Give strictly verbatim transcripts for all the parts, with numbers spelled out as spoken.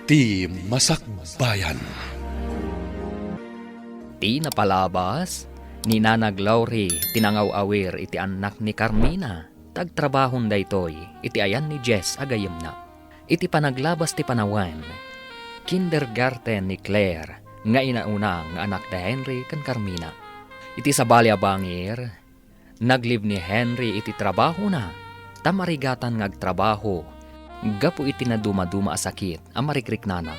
Ti Masakbayan. Ti napalabas, ni Nanag Lauri ti nangaw-awir iti annak ni Carmina, ta agtrabahon daytoy iti ayan ni Jess a gayyemna. Iti panaglabas ti panawen, kindergarten ni Claire nga inauna nga anak da Henry ken Carmina. Iti sabali a bangir, naglib ni Henry iti trabahona, ta marigatan nga agtrabaho gapu iti nadumaduma a sakit a marikriknana.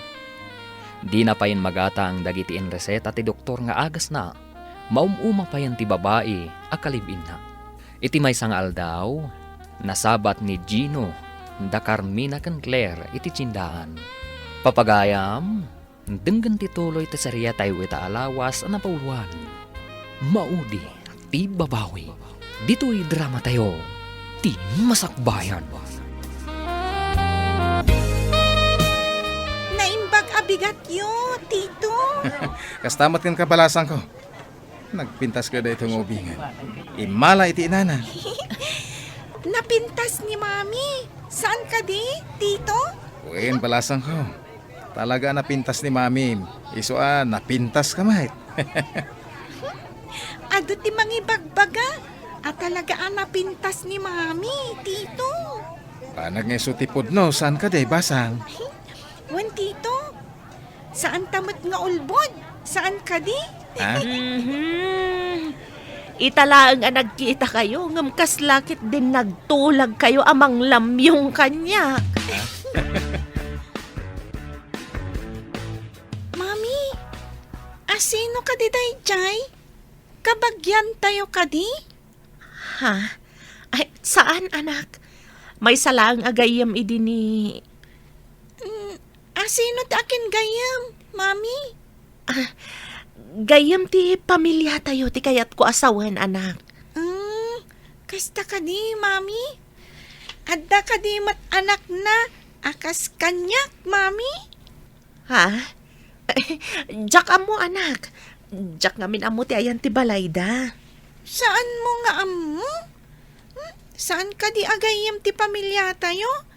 Dina payen magatang dagiti inreseta ti doktor nga agasna, maum-uma payen ti babai a kalib-inna. Iti maysa nga aldaw, nasabat ni Gino da Carmina ken Claire iti tiendaan. Papagayam, denggen ti tuloy ti serie tayo ita a lawas a napauluan. Maudi ti babawi. Ditoy drama tayo, ti Masakbayan. Naimbag a bigatyo, Tito. Kasta met ken kabalasangko. Nagpintas ka daytoy nga ubingen. Immala iti inana. Napintas ni Mami. Saan kadi, Tito? Wen, balasangko. Talaga a napintas ni Mami. Isu a napintas ka met. Adu ti mangibagbaga a talaga a napintas ni Mami, Tito. Banag nga isu ti pudno, saan kadi, basang? Wen, Tito. Saan ta met nga ulbod? Saan kadi? Ha? Mhm. Ita laeng a nagkita kayo, ngem kasla ket din nagtulag kayo a manglamyong kaniak. Mami, asino kadi daydiay? Kabagian tayo kadi? Ha? Ay, saan, anak? Maysa laeng a gayyem idi ni... Mm, asino ti akin gayyem, Mami? Ah, gayyem ti pamiliatayo ti kayatko a sawen, anak. Mm, kasta kadi, Mami? Adda kadi met anakna a kas kaniak, Mami? Ha? Diak ammo, anak. Diak ngamin ammo ti ayan ti balayda. Saanmo nga ammo? Hmm? Saan kadi a gayyem ti pamiliatayo?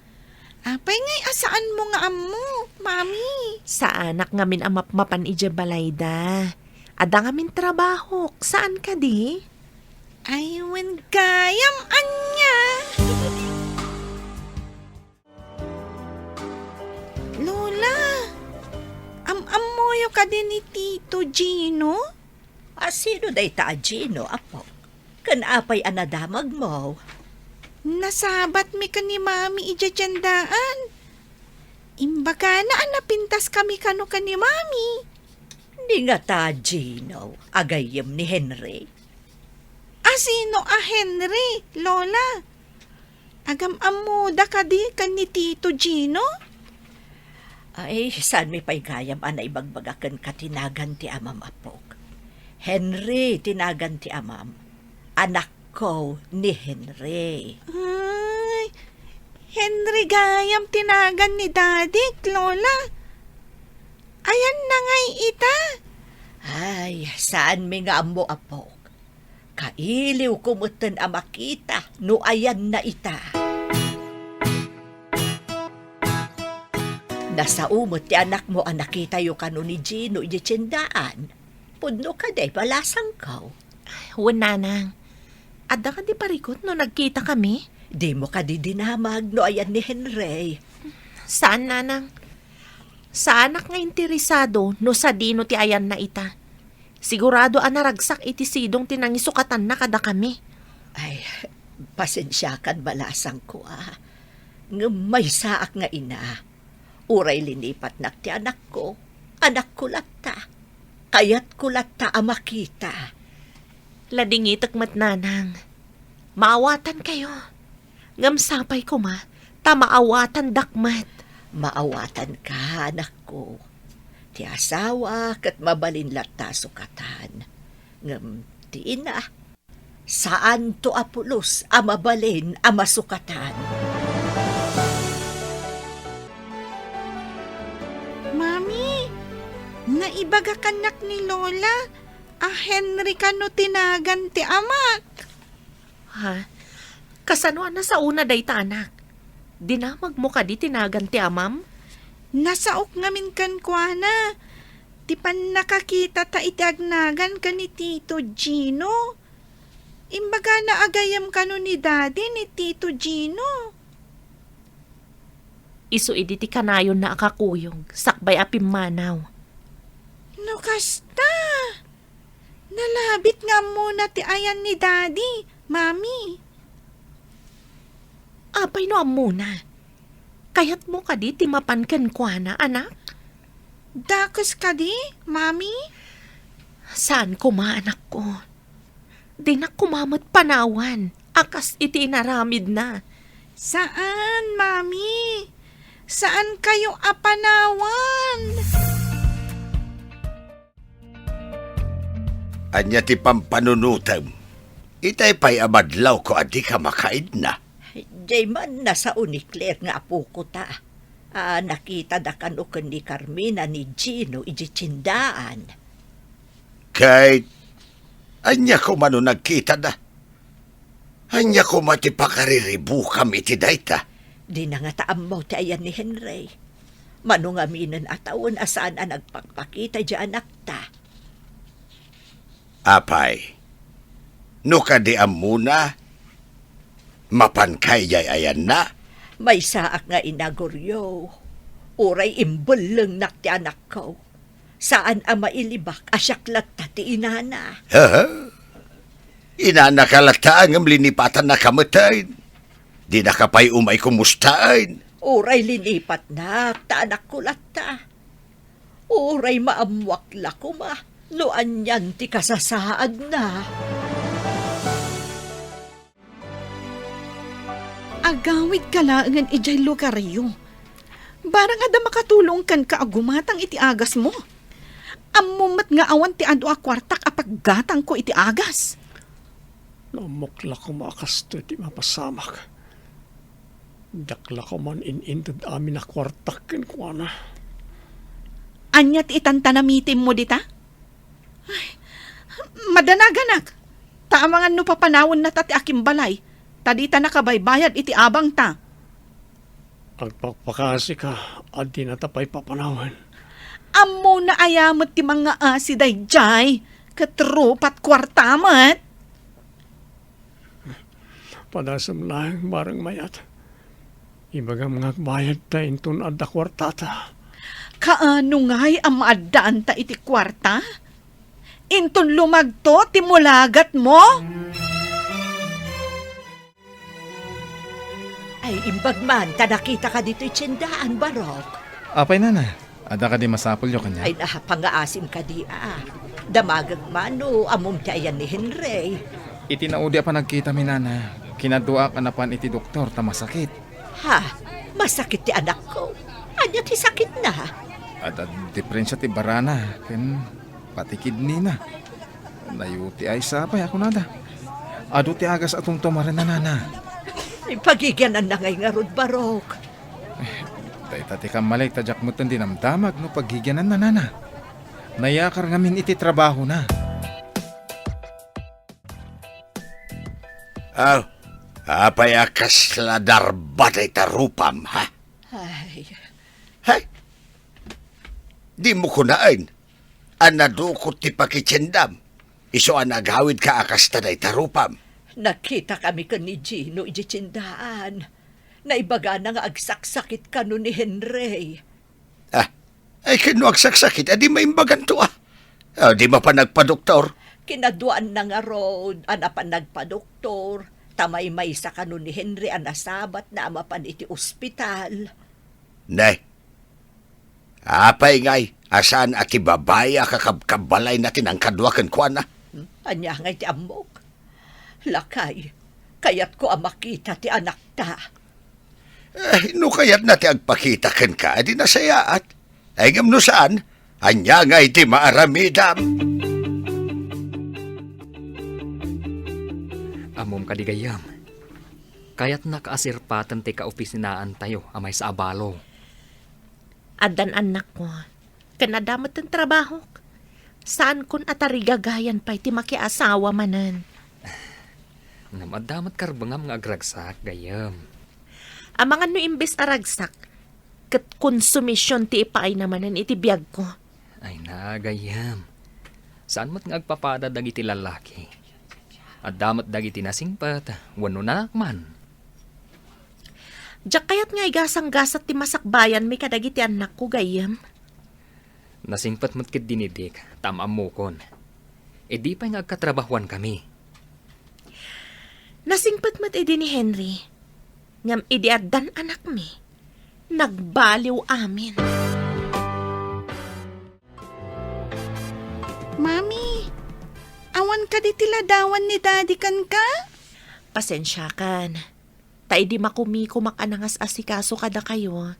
Apay ngay a saanmo nga ammo, Mami? Saanak ngamin a mapmapan idiay balayda. Adda ngamin trabahok. Saan kadi? Ay, wen gayam ania? Lola, am-ammoyo kadi ni Tito Gino? A, sino dayta a Gino, apo? Ken apay a nadamagmo? Nasabatmi ken ni Mami idiay tiendaan. Imbagana a napintaskami kano ken ni Mami. Di ngata Gino a gayyem ni Henry? A, sino a Henry, Lola? Agam-ammoda kadi ken ni Tito Gino? Ay, saanmi pay gayam a naibagbaga kenka ti nagan ti amam, apok. Henry ti nagan ti amam. Anakko ni Henry. Ay, Henry gayam ti nagan ni Dadik, Lola. Ayanna ngay ita? Ay, saanmi nga ammo, apok. Kailiwko metten a makita no ayanna ita. Nasao met ti anakmo a nakitayo kano ni Gino idiay tiendaan. Pudno kadi, balasangko? Wen, nanang. Adda kadi parikut no nagkitakami? Dimo kadi dinamag no ayan ni Henry? Saan, nanang. Saanak nga interesado no sadino ti ayanna ita. Sigurado a naragsak iti sidong ti nangisukatanna kadakami. Ay, pasensiakan, balasangko, a. Ngem maysaak nga ina. Uray linipatnak ti anakko, anakko latta. Kayatko latta a makita. Ladingitek met, nanang. Maawatankayo. Ngem sapay koma, ta maawatandak met. Maawatanka, anakko. Ti asawa ket mabalin latta a sukatan. Ngem ti ina, saanto a pulos a mabalin a masukatan. Mami, naibaga kannak ni Lola a Henry kano ti nagan ti amak. Ha? Kasano a nasaona dayta, anak? Dinamagmo kadi ti nagan ti amam? Nasaok ngamin kenkuana ti pannakakitata iti agnagan ken ni Tito Gino. Imbagana a gayyem kano ni Daddy ni Tito Gino. Isu idi ti kanayonna a kakuyog, sakbay a pimmanaw. No kasta, nalabit nga ammona ti ayan ni Daddy, Mami. Apay no ammona? Kayatmo kadi ti mapan kenkuana, anak? Dakes kadi, Mami? Saan koma, anakko. Dinak koma met panawan a kas iti inaramidna. Saan, Mami. Saankayo a panawan. Ania ti pampanunotem? Itay pay a madlawko a dika makaidna. Diay man nasao ni Claire nga apoko ta. A, nakitada kano ken ni Carmina ni Gino idiay tiendaan. Ket ania koma no nagkitada? Ania koma ti pakariribukam iti dayta? Dina ngata ammo ti ayan ni Henry. Mano ngaminen a tawen a saan a nagpakpakita idiay anakta. Apay, no kadi ammona, mapanka idiay ayanna? Maysaak nga inaguryo, uray imbellengnak ti anakko. Saan a mailibak a siak latta ti inana. Aha. Inanaka latta ngem linipatannaka metten. Dinaka pay umay kumustaen. Uray linipatnak, ta anakko latta. Uray maammuak la koma no anian ti kasasaadna. Agawidka laengen idiay lugaryo. Barang adda makatulong kenka a gumatang iti agasmo. Ammom met nga awan ti adu a kuartak a paggatangko iti agas. Naammoak la koma a kastoy ti mapasamak. Diak la koman in-inted amin a kuartak kenkuana. Ania ti itan ta namitimmo dita? Ay, madanaganak. Ta amangan no papanawennata ti akimbalay, ta dita nakabaybayad iti abangta. Agpakpakasika a dinata pay papanawen. Ammona aya met ti mangngaasi daydiay, ket rupat kuarta met. Padasem laeng, bareng mayat. Ibagam nga agbayadta inton adda kuartata. Kaano ngay a maaddaanta iti kuarta? Inton lumagto ti mulagatmo? Ay, imbag man, ta nakitaka ditoy tiendaan, Barok. Apay, nana? Adda kadi masapulyo kaniak? Ay, napangaasim kadi, a. Damagek man no ammom ti ayan ni Henry. Iti naudi a panagkitami, nana, kinaduaak a napan iti doktor ta masakit. Ha? Masakit ti anakko? Ania ti sakitna? Adda diferensia ti barana ken pati kidnina. Nayuti ay sapay a kunada. Adu ti agas a tumtumaren, nana. Ay, pagigiananna ngay ngarud, Barok. Dayta ti kammalay ta diak metten dinamdamag no paggigiananna, nana. Nayakar ngamin iti trabahona. Aw, apay a kasla darba dayta rupam, ha? Ay. Hay! Dimo kunaen a nadukot ti pakitiendam, isu a nagawidka a kasta dayta rupam. Nagkitakami ken ni Gino idiay tiendaan. Naibagana nga agsaksakit kano ni Henry. Ah, ay, ken no agsaksakit, adi maimbaganto, a. Ah, di mapan nagpadoktor? Kinaduaanna ngarud a napan nagpadoktor, ta maymaysa kano ni Henry a nasabatna a mapan iti ospital. Ne, apay ngay a saan a ti babai a kakabkabbalayna ti nangkadua kenkuana? Hmm? Ania ngay ti ammok? Lakay, kayatko a makita ti anakta. Eh, no kayatna ti agpakita kenka, adi nasayaat. Ay, ngem no saan, ania ngay ti maaramidam? Ammom kadi, gayyem, kayatnak a sirpaten ti kaopisinaantayo a maysa a balo. Addan annakko, ken adda met ti trabahok. Saankon a tarigagayan pay ti makiasawa manen. Ngem adda met karbengam nga agragsak, gayyem. Amangan no imbes a ragsak, ket konsumision ti ipaayna manen iti biagko. Ay na, gayyem. Saan met nga agpapada dagiti lallaki? Adda met dagiti nasingpet wenno nanak man. Diak kayat nga igasanggasat ti masakbayanmi kadagiti annakko, gayyem. Nasingpet met ketdi ni Dick, ta am-ammokon. Idi pay nga agkatrabahuankami. Nasingpet met idi ni Henry. Ngem idi addan anakmi, nagbaliw amin. Mami, awan kadi ti ladawan ni Daddy kenka? Pasensiakan. Ta idi makumikomak a nangas-asikaso kadakayo,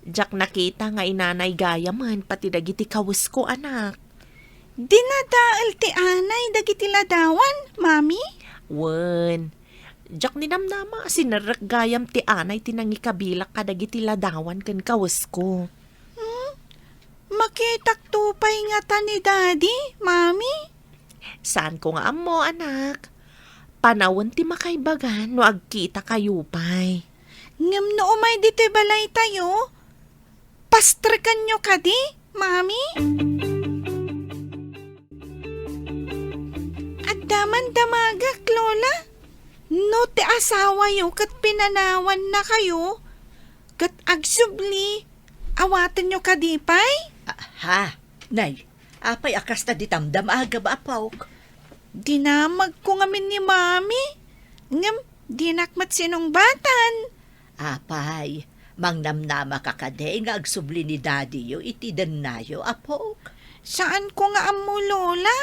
diak nakita nga inanay gayamen pati dagiti kawesko, anak. Dinadael ti anay dagiti ladawan, Mami? Wen, diak ninamnama a sinerrek gayam ti anay ti nangikabilak kadagiti ladawan ken kawesko. Hmm? Makitakto pay ngata ni Daddy, Mami? Saanko nga ammo, anak. Panawen ti makaibagan no agkitakayo pay. Ngem no umay ditoy balaytayo, pastrekanyo kadi, Mami? Adda man damagak, Lola. No ti asawayo ket pinanawannakayo, ket agsubli, awatenyo kadi pay? Aha, nay, apay a kasta ti damdamagam, apok? Dinamagko ngamin ni Mami, ngem dinak met sinungbatan. Apay, mangnamnamaka kadi nga agsubli ni Daddyyo iti dennayo, apok? Saanko nga ammo, Lola.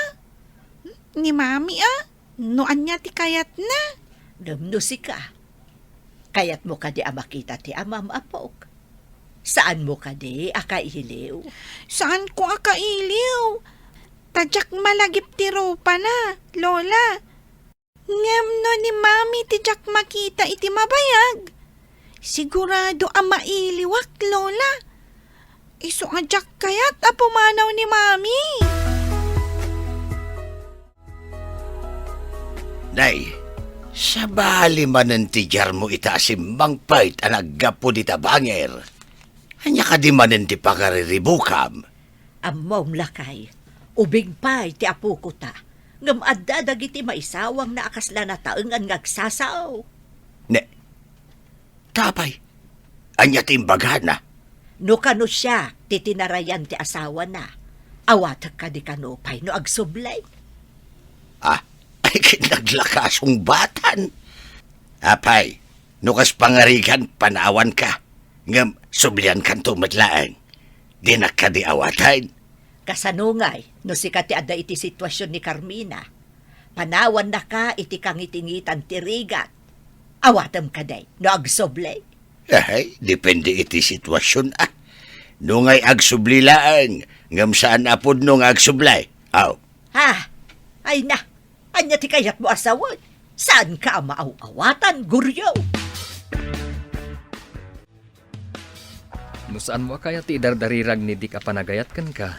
Ni Mami, a? No ania ti kayatna? Ngem no sika, kayatmo kadi a makita ti amam, apok? Saanmo kadi a kailiw? Saanko a kailiw. Ta diak malagip ti rupana, Lola. Ngem no ni Mami ti diak makita iti mabayag, sigurado a mailiwak, Lola. Isu a diak kayat a pumanaw ni Mami. Nay, sabali manen ti diarmo ita a simmangpet a naggapu dita bangir. Ania kadi manen ti pangariribukam? Ammom, lakay, ubing pay ti apoko ta, ngem adda dagiti maisawangna a kasla nataengan nga agsasao. Ne, Tapay, ania ti imbagana? No kano siak ti tinarayan ti asawana, awatek kadi kano pay no agsubli? Ah, ay, ket naglakasong batan. Apay, no kas pangarigan, panawanka, ngem subliankanto met laeng. Dinak kadi awaten? Kasano ngay no sika ti adda iti situasion ni Carmina? Panawannaka iti kangitingitan ti rigat. Awatem kadi no agsubli? Ay, depende iti situasion, a. No ngay agsubli laeng, ngem saan a pudno nga agsubli. Aw. Ha? Ay na, ania ti kayatmo a sawen? Saanka a maaw-awatan, Goryo? No saanmo a kayat ti idardarirag ni Dick a panagayat kenka,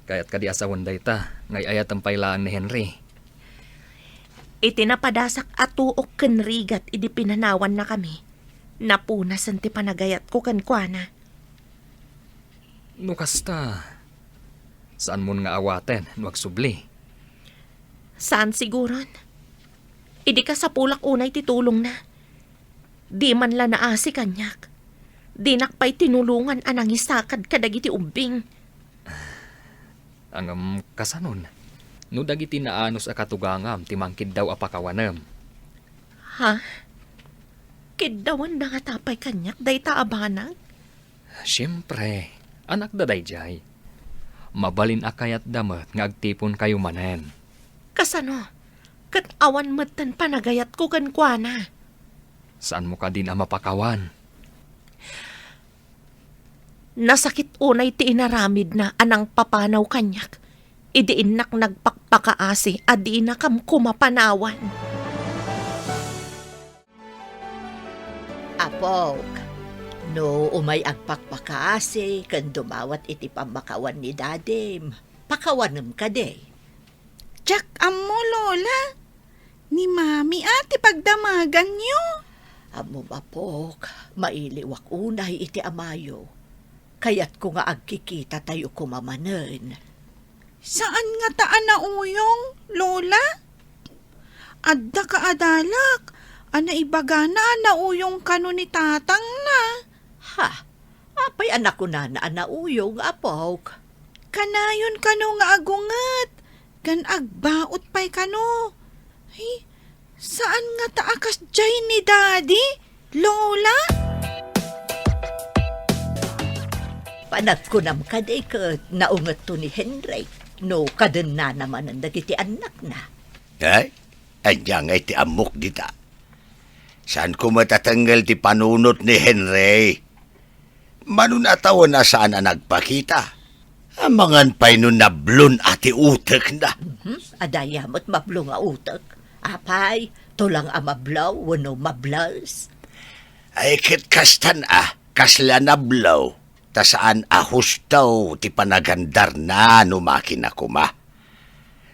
kayat kadi a sawen dayta nga ay-ayatem pay laeng ni Henry? Iti napadasak a tuok ken rigat idi pinanawannakami, napunasen ti panagayatko kenkuana. No kasta, saanmon nga awaten no agsubli? Saan siguron. Idi kasapulak unay ti tulongna. Di man la naasi kaniak. Dinak pay tinulongan a nangisakad kadagiti ubbing. Ngem kasanon, no dagiti naanus a katugangam ti mangkiddaw a pakawanem? Ha? Kiddawanda ngata pay kaniak dayta a banag? Siempre, anakda daydiay. Mabalin a kayatda met nga agtiponkayo manen. Kasano? Ket awan metten panagayatko kenkuana. Saanmo kadin a mapakawan? Nasakit unay ti inaramidna a nangpapanaw kaniak idi innak nagpakpakaasi a dinakam koma panawan. Apok, no umay agpakpakaasi ken dumawat iti pammakawan ni dadim, pakawanem kadi? Diak ammo, Lola. Ni Mami a ti pagdamaganyo. Ammom, apok, mailiwak unay iti amayo. Kayatko nga agkikitatayo koma manen. Saan ngata a nauyong, Lola? Adda kaadalak a naibagana a nauyong kano ni tatangna. Ha? Apay a nakunana a nauyong, apok? Kanayon kano nga agunget, ken agbaut pay kano. Ay, saan ngata a kasdiay ni Daddy, Lola? Panagkunam kadi ket naungetto ni Henry no kadennana manen dagiti annakna. Ay, ania ngay ti ammok dita? Saanko met a tengngel ti panunot ni Henry. Mano a tawen a saan a nagpakita. Amangan pay no nablon a ti utekna. Mhm. Adda aya met mablo nga utek. Apay, tulang a mablo wenno mables? Ay, ket kastan a, kasla nablo, ta saan a husto ti panagandarna no makina koma.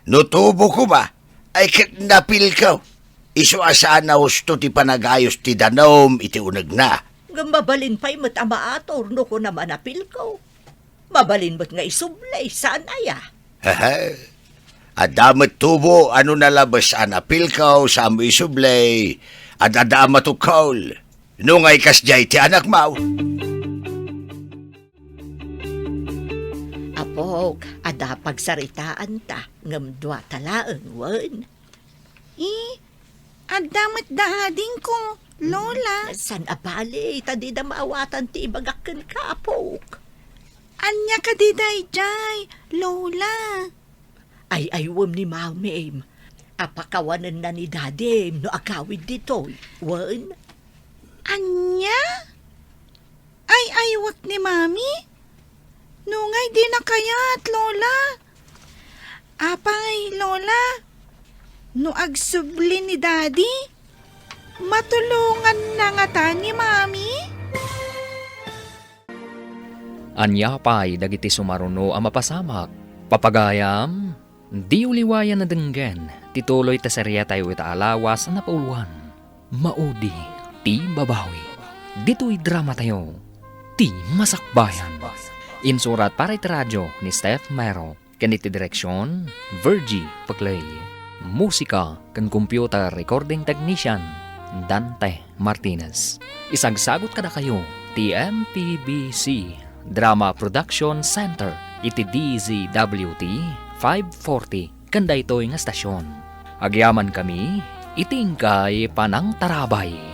No tubo koma, ay ket napilko. Isu a saan a husto ti panagayos ti danum iti unegna. Ngem mabalin pay met a maator no kunam a napilko. Mabalin met nga isubli, saan aya? Hehe. Adda met tubo a no nalabes a napilko, saan mo isubli, adda a matukol. No ngay kasdiay ti anakmo. Apok, adda pagsaritaanta, ngem duata laeng, wen? Eh, adda met da adingko, Lola. Saan a bale, ta dida maawatan ti ibagak kenka, apok. Ania kadi daydiay, Lola? Ay-aywem ni Mamim a pakawanenna ni Dadim no agawid ditoy, wen? Ania? Ay-aywek ni Mami? Nungay dina kayat, Lola. Apay, Lola, no agsubli ni Daddy, matulonganna ngata ni Mami? Ania pay dagiti sumaruno a mapasamak? Papagayam, diyo liwayan a denggen ti tuloy ta seriatayo ita a lawas a napauluan, Maudi ti Babawi. Ditoy dramatayo, Ti Masakbayan. Insurat para iti radio ni Steph Mero. Ken iti direksion, Virgie Paclay. Musika ken computer recording technician, Dante Martinez. Isagsagut kadakayo ti M P B C Drama Production Center iti D Z W T five forty ken daytoy nga stasion. Agyamankami iti inkay panangtarabay.